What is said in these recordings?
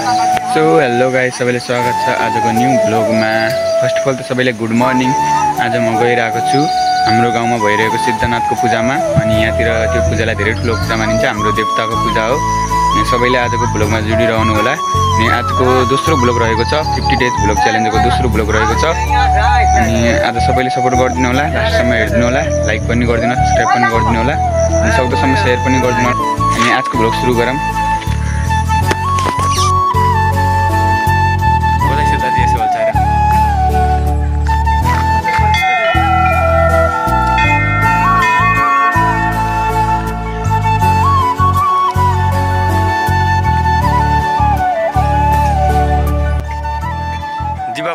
So hello guys, सबैले स्वागत छ आजको न्यू भ्लगमा। फर्स्ट अफ अल त सबैले गुड मर्निङ। आज म गइरहेको छु हाम्रो गाउँमा भइरहेको सिद्धनाथको पूजामा। अनि यहाँतिर त्यो पूजालाई धेरै ठुलो पूजा मानिन्छ, हाम्रो देवताको पूजा हो। अनि सबैले आजको भ्लगमा जोडिरहनु होला। अनि आजको दोस्रो भ्लग रहेको छ, 50 डेज भ्लग च्यालेन्जको दोस्रो भ्लग रहेको छ। अनि आज सबैले सपोर्ट गरिदिनु होला, लास्टसम्म हेरिदिनु होला, लाइक पनि गरिदिनु, सब्सक्राइब पनि गरिदिनु होला, अनि सक्दोसम्म सेयर पनि गरिदिनु। अनि आजको भ्लग सुरु गरौँ।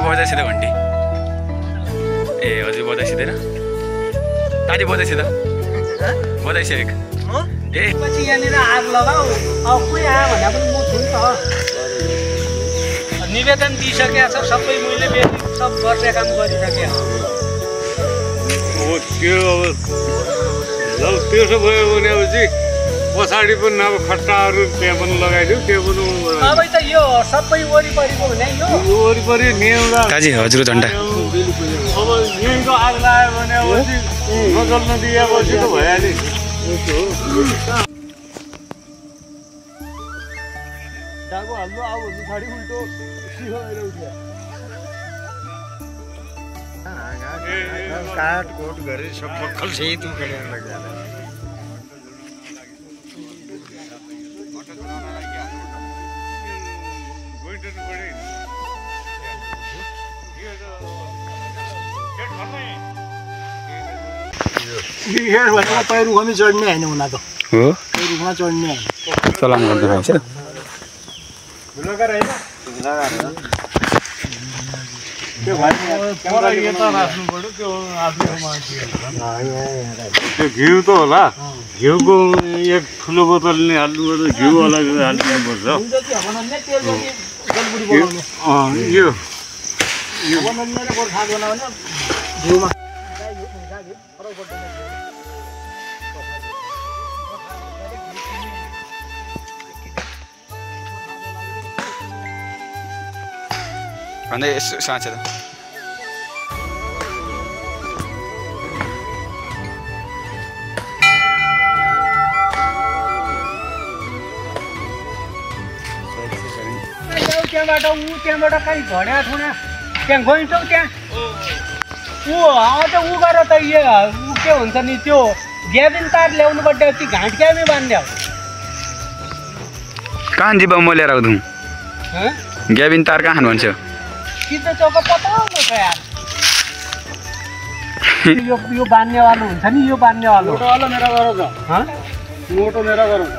बजाइसिँदा घन्टी ए हजुर बजाइसिँदैन ताली बजाइसिँदा बजाइसकेको ए पछि यहाँनिर आग लगाऊ। अब कोही आयो भने पनि म छु नि त। निवेदन दिइसकेको छ, सबै मैले सब गर्ने काम गरिसकेँ। अब त्यो अब त्यसो भयो भनेपछि पछाडि पनि अब खट्टाहरू त्यहाँ पनि लगाइदियो, त्यो पनि अब त यो सबै वरिपरिको हुने यो वरिपरि नेउला काजी हजुरको झन्डा अब यहीँको आग लाग्यो भनेपछि नजल्न दिएपछि त भइहाल्यो। डाको हाल्नु अब पछाडि उल्टो काट कोट गरे सब मक्खल सहित उखेल्न लाग्यो। पैर रुखमा चढ्ने होइन उनीहरूको हो, रुखमा चढ्ने होइन। सलाम गर्दै रहेछ। त्यो घिउ त होला, घिउको एक ठुलो बोतलले हाल्नुपर्छ, घिउ अलग हाल्नुपर्छ। भन्दै साँच्चै त त्यहाँबाट त्यहाँबाट कहीँ झड्या थुना त्यहाँ गइन्छौ त्यहाँ अझ गर त यो के हुन्छ नि त्यो ग्याबिन तार ल्याउनु पर्छ। त्यो घाँट क्यामी बान्ने हो कहाँ जिब्बा म लिएर आउँथौँ ग्याबिन तार कहाँ भन्छ सिधो चौक पताउनु छ यार। यो बान्नेवालो हुन्छ नि, यो बान्नेवालो मोटोवाला मेरा गरो छ, मोटो मेरा गरो छ।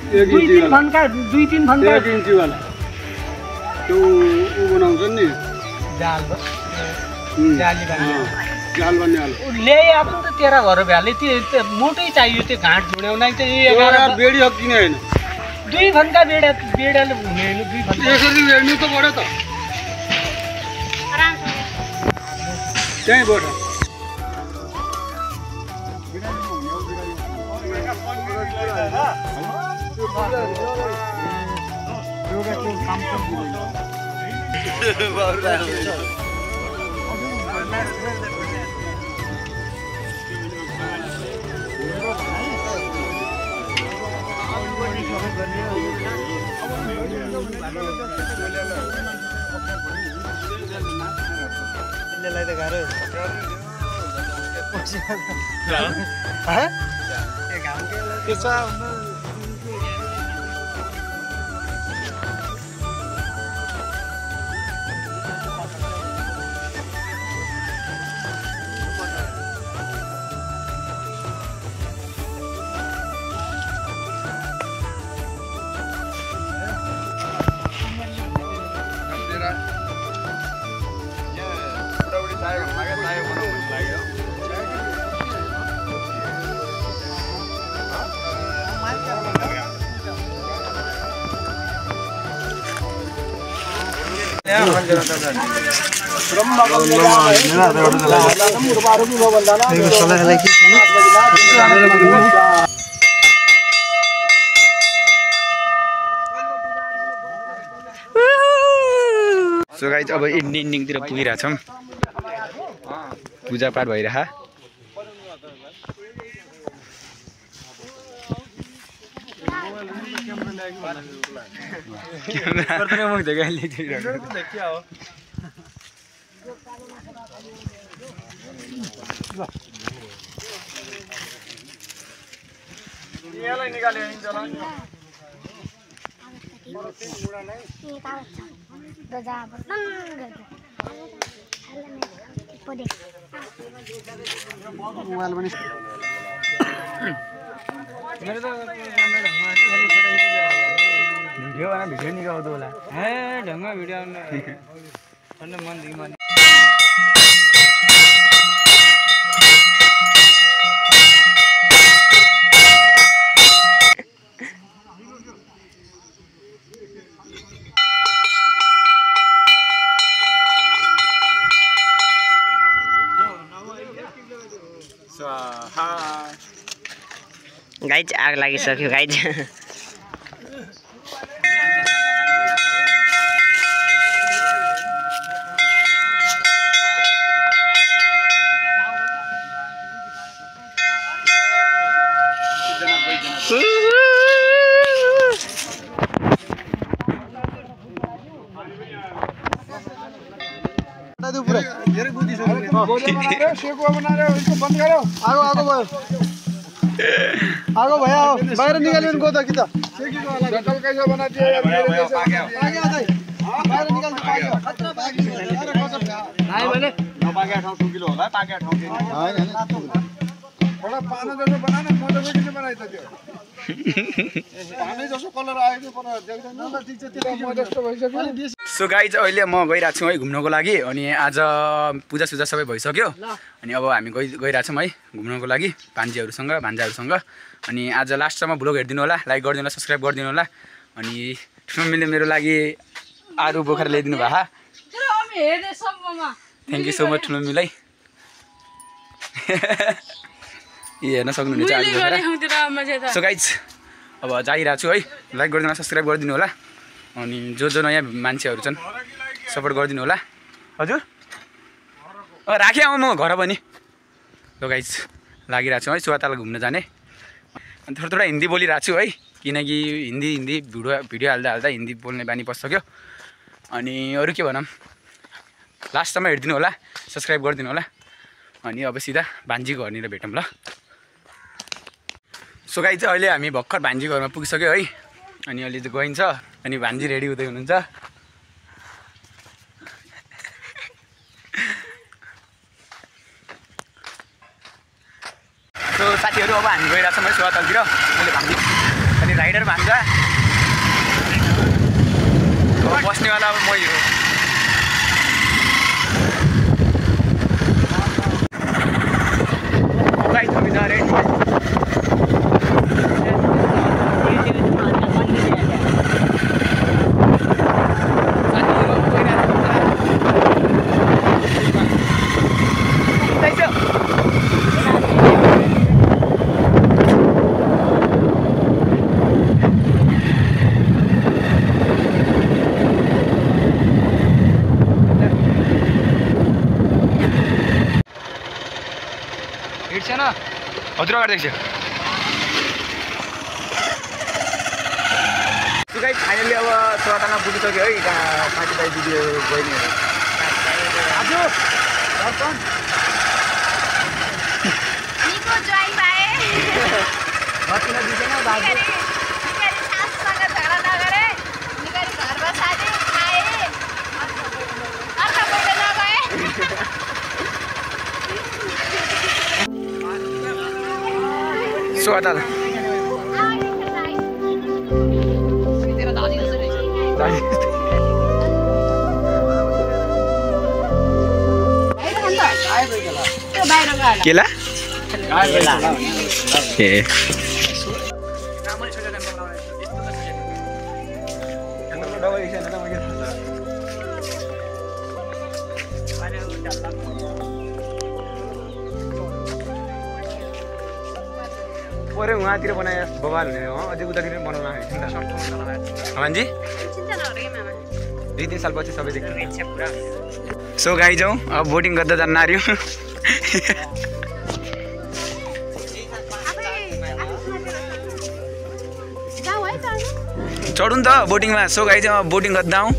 2-3 फन्का 2-3 फन्का 1 इन्चीवाला त्यो ऊ बनाउँछ नि जाल जाली बान्ने जाल बन्नेवाला ल्याए अब त तेरा घर भ्याले त्यो मोटै चाहियो। त्यो घाँट झुड्याउन चाहिँ 11 बेडी हक्किने होइन, 2 फन्का बेडाले हुने होइन। 2 फन्का यसरी हेर्नु त पऱ्यो त त्यहीँ बैठ। सो गाइज अब इन्डिङतिर पुगिरहेछौँ पूजापाठ भइरह भिडियो निकाल्दो होला ढङ्ग भिडियो मन गाइज आग लागिसक्यो गाइज आगो भैया बाहिर निकाल्यो भने गोदा कि त सो गाइज अहिले म गइरहेको छु है घुम्नको लागि अनि आज पूजासुजा सबै भइसक्यो अनि अब हामी गइरहेछौँ है घुम्नको लागि भान्जीहरूसँग भान्जाहरूसँग अनि आज लास्टसम्म भ्लग हेरिदिनु होला लाइक गरिदिनु होला सब्सक्राइब गरिदिनु होला अनि ठुलोमिले मेरो लागि आरू बोकेर ल्याइदिनु भयो थ्याङ्क यू सो मच ठुलोमिलाई हेर्न सक्नुहुनेछ आरू बोकेर सो गाइज अब जाइरहेको छु है लाइक गरिदिनु होला सब्सक्राइब गरिदिनु होला अनि जो नयाँ मान्छेहरू छन् सपोर्ट गरिदिनु होला हजुर राखेँ म घर पनि ल गाइज लागिरहेको छु है सुवाताल घुम्न जाने अनि थोडा हिन्दी बोलिरहेको छु है किनकि हिन्दी भिडियो हाल्दा हिन्दी बोल्ने बानी पसिसक्यो अनि अरू के भनौँ लास्टसम्म हेरिदिनु होला सब्सक्राइब गरिदिनु होला अनि अब सिधा भान्जी घरनिर भेटौँ ल सो गाइज अहिले हामी भर्खर भान्जी घरमा पुगिसक्यो है अनि अहिले चाहिँ गइन्छ अनि भान्जी रेडी हुँदै हुनुहुन्छ सो साथीहरू अब हामी गइरहेछौँ है सुवातालतिर मैले भान्जी अनि राइडर भान्जा अब बस्नेवाला अब मै हो गाइज हामी जा रहे हजुर अगाडि देख्छ गाइज फाइनली अब सुवातालमा पुगिसक्यो है साथीभाइ दिदी बहिनीहरू सुवाताल केला ए परे वहाँतिर बनाए बवाल हुने हो अझै उतातिर बनाउन हान्जी 2-3 सालपछि सबै देख्छ। सो गाई जाउँ अब बोटिङ गर्दा जान्न आर्यो। चढौँ नि त बोटिङमा। सो गाई चाहिँ अब बोटिङ गर्दा आउँ।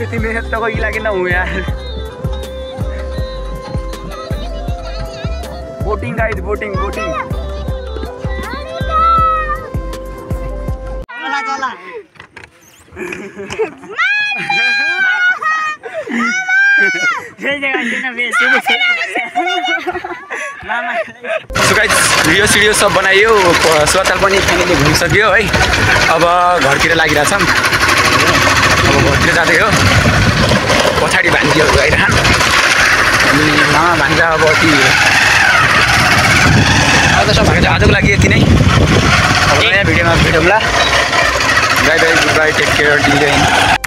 तिमी यस्तो कोही लागि न हुँ यार। Boating guys boating boating. Video सिडियो सब बनायो। स्वताल पनि फाइनली घुमिसक्यो है। अब घरतिर लागिरहेछौँ। अब घरतिर जाँदै हो। पछाडि भान्जीहरू गइरहन् अनि मामा भान्जा अब अति अब त सब भएको छ। आजको लागि यति नै। अब नयाँ भिडियोमा भेटौँला। Bye bye goodbye take care.